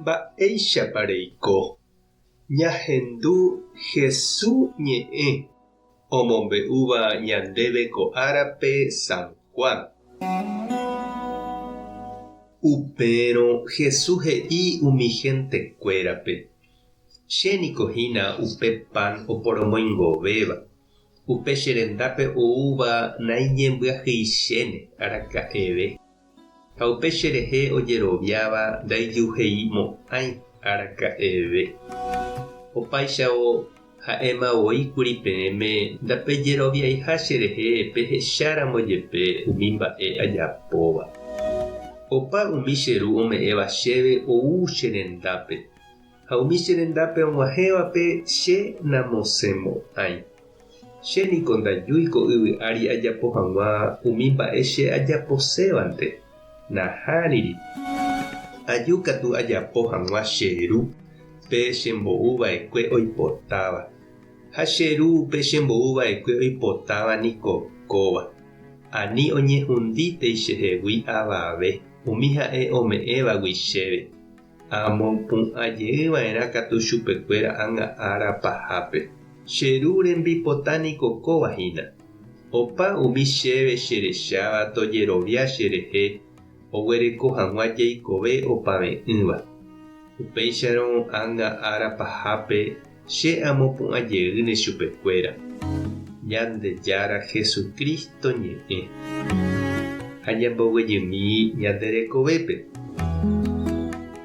Mba'éichapa reiko? Ñahendu Hesu ñe'ẽ omombe'úva ñandéve ko árape San Juan. Upérõ Hesu he'i umi hentekuérape, Che niko hína upe pan oporomoingovéva. Upe che rendápe oúva naiñembyahyichéne araka'eve. Ha upe che rehe ojeroviáva ndaijuheimo'ãi araka'eve. Opáichavo ha'éma voi kuri peẽme ndapejeroviaiha che rehe pehecháramo jepe umi mba'e ajapóva. Opa umi che Ru ome'ẽva chéve ou che rendápe, ha umi che rendápe og̃uahẽvape che namosẽmo'ãi. Che niko ndajúi ko yvy ári ajapo hag̃ua umi mba'e che ajaposévante. Nahániri. Aju katu ajapo hag̃ua che Ru, pe chembou va'ekue oipotáva. Ha che Ru, pe chembou va'ekue oipotáva niko kóva. Ani oñehundítei chehegui avave, umi ha'e ome'ẽvagui chéve. Amopu'ã jey va'erã katu chupekuéra ág̃a ára pahápe. Che Ru rembipota niko kóva hína. Opa umi chéve che recháva tojerovia che rehe oguereko hag̃ua jeikove opave'ỹva. Upéicharõ ág̃a ára pahápe che amopu'ã jeýne chupekuéra. Ñandejára Jesucristo ñe'ẽ. Ha ñamboguejymi ñande rekovépe.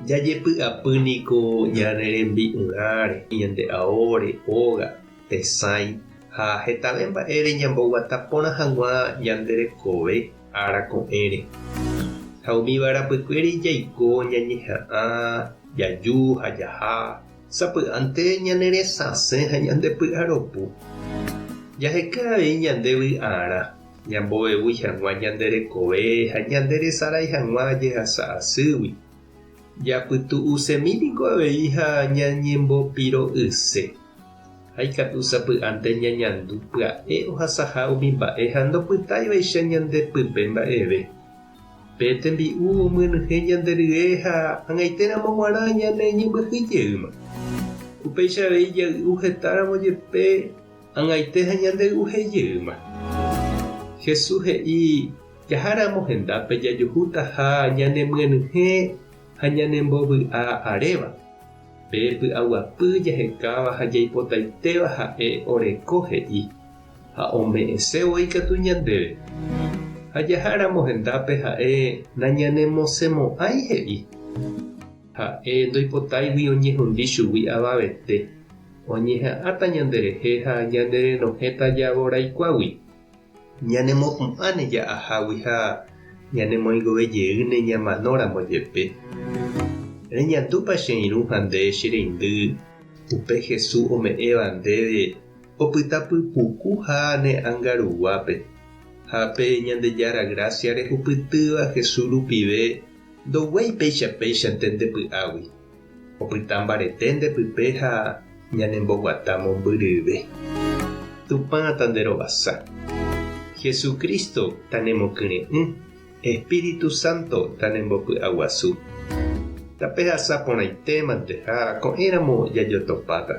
Jajepy'apy niko ñane rembi'urãre, ñande aóre, óga, tesãi ha hetave mba'ére ñamboguata porã hag̃ua ñande rekove ára ko'ẽre. Ha umíva rapykuéri jaiko ñañeha'ã, jaju ha jaha, Sapy'ánte ñane resasẽ ha ñande py'aropu. Jaheka avei ñande vy'arã, ñambovevúi hag̃ua ñande rekove ha ñande resarái hag̃ua jehasa asýgui. Japytu'usemi niko avei ha ñañembopiro'yse. Ha ikatu sapy'ánte ñañandu pya'e ohasaha umi mba'e ha ndopytáivaicha ñande pype mba'eve. Pe tembi'u omyenyhẽ ñande rye ha ag̃aitéramo g̃uarã ñane ñembyahýi jeýma. Upéicha avei jay'u hetáramo jepe ag̃aite ha ñande y'uhéi jeýma. Jesús he'i jaháramo hendápe jajuhútaha ñanemyenyhẽ ha ñanembovy'a aréva. Pe py'aguapy jahekáva ha jaipotaitéva ha'e oreko he'i. Ha ome'ẽse voi katu ñandéve. Ha jaháramo hendápe ha'e nañanemosẽmo'ãi he'i. Ha'e ndoipotáigui oñehundi chugui avavete, oñeha'ãta ñanderehe ha ñanerenohẽta javoraikuágui. Ñanemopu'ãne ja'ahágui ha ñanemoingove jeýne ñamanóramo jepe. Reñandúpa che irũ ha nde che reindy upe Jesús ome'ẽva ndéve Opyta pypuku ha ne ánga ruguápe, ha pe Ñandejára grásia rehupytýva Jesús rupive ndoguéi péicha péichante nde py'águi. Opyta mbarete nde pype ha ñanemboguata mombyryve. Tupã tanderovasa. Jesucristo tanemokyre'ỹ, Espíritu Santo tanembopy'aguasu. Tapehasa porãitémante ha ko'ẽramo jajotopáta.